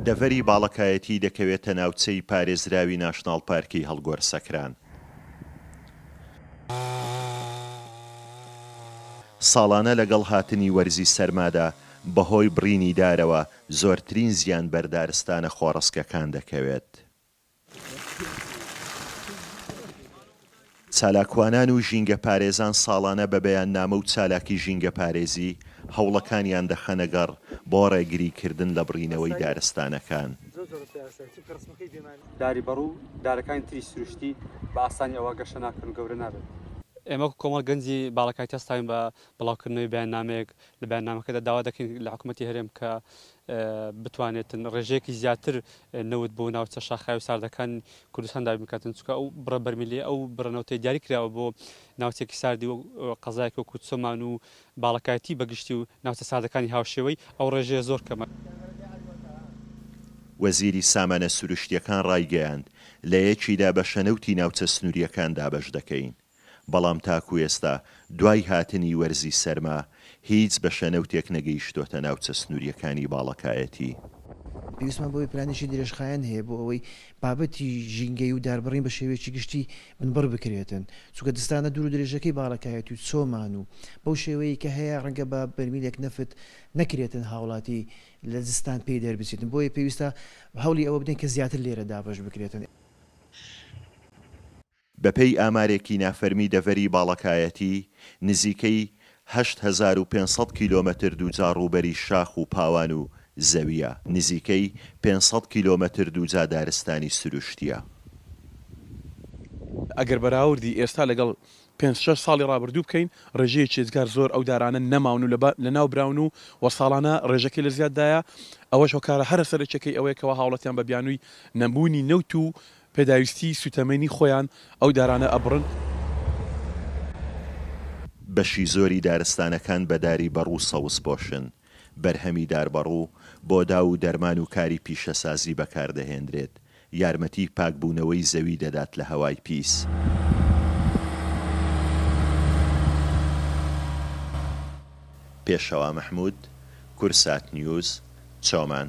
دەڤەری باڵەکایەتی دەکەوێتە ناوچەی پارێزراوی ناشناڵ پارکی هەڵگۆر سەکران. ساڵانە لەگەڵ هاتنی وەرزی سەرمادا بەهۆی بڕینی دارەوە زۆرترین زیان بەر دارستانە خۆڕسکەکان دەکەوێت. چالاکوانان و ژینگەپارێزان ساڵانە بە بەیاننامە و چالاکی ژینگەپارێزی هەوڵەکانیان دەخەنەگەڕ بۆ ڕێگریکردن لە بڕینەوەی دارستانەکان. داری بەڕوو و دارەکانی تری سروشتی بە ئاسانی ئەوا گەشە ناکەن و گەورە نابن. ئێمە وەکو کۆمەڵ گەنجی باڵەکایتی هەستاوین بە بڵاوکردنەوەی بەیاننامەیەک، لە بەیاننامەکەدا داوا دەکەین لە حکومەتی هەرێم کە بتوانێتن ڕێژەیەکی زیاتر نەوت بۆ ناوچە شاخاوی و ساردەکانی کوردستان دابین بکاتن، چونکە ئەو بڕە بەرمیلەی ئەو بڕە نەوتەی دیاری کراوە بۆ ناوچێکی ساردی وەک قەزایەکی وەکو چۆمان و باڵەکایەتی بە گشتی و ناوچە ساردەکانی هاوشێوەی ئەو ڕێژەیە زۆر کەمە. وەزیری سامانە سروشتییەکان ڕایگەیاند، لە یەکیدا بەشە نەوتی ناوچە سنوورییەکان دابەش دەکەین، بەڵام تاکو ئێستا دوای هاتنی وەرزی سەرما هیچ بەشە نەوتێک نەگەیشتۆتە ناوچە سنوورییەکانی باڵەکایەتی. پێویستمان بەوەی پلانێکی درێژخایەن هەیە بۆ ئەوەی بابەتی ژینگەیی و داربڕین بە شێوەیەکی گشتی بنبڕ بکرێتن، چونکە دستانە دوور و درێژەکەی باڵەکایەتی و چۆمان و بەو شێوەیەی کە هەیە ڕەنگە بە بەرمیلێک نەفت نەکرێتن هاوڵاتی لە زستان پێی دەربچێتن، بۆیە پێویستە هەوڵی ئەوە بدەین کە زیاتر لێرە دابەش بکرێتن. بەپێی ئامارێکی نافەرمی دەڤەری باڵەکایەتی، نزیکەی 8500 کیلۆمەتر دووجا ڕووبەری شاخ و پاوان و زەوییە، نزیکەی 500 کیلۆمەتر دووجا دارستانی سروشتییە. ئەگەر بەراوردی ئێستا لەگەڵ پێنج شەش ساڵی ڕابردوو بکەین، ڕێژەیەکی ئێجگار زۆر ئەو دارانە نەماون و لەناو براون و و ساڵانە ڕێژەکەی لە زیاددایە، ئەوەش هۆکارە هەرە سەرەکیەکەی ئەوەیە کەوا هاوڵاتیان بە بیانووی نەبوونی نەوت و پێداویستی سوتەمەنی خۆیان ئەو دارانە ئەبڕن. بەشی زۆری دارستانەکان بە داری بەڕوو سەوزپۆشن، بەرهەمی داربەڕوو بۆ داو و دەرمان و کاری پیشەسازی بەکاردەهێنرێت، یارمەتی پاکبوونەوەی زەوی دەدات لە هەوای پیس. پێشەوا مەحمود، کورسات نیوز، چۆمان.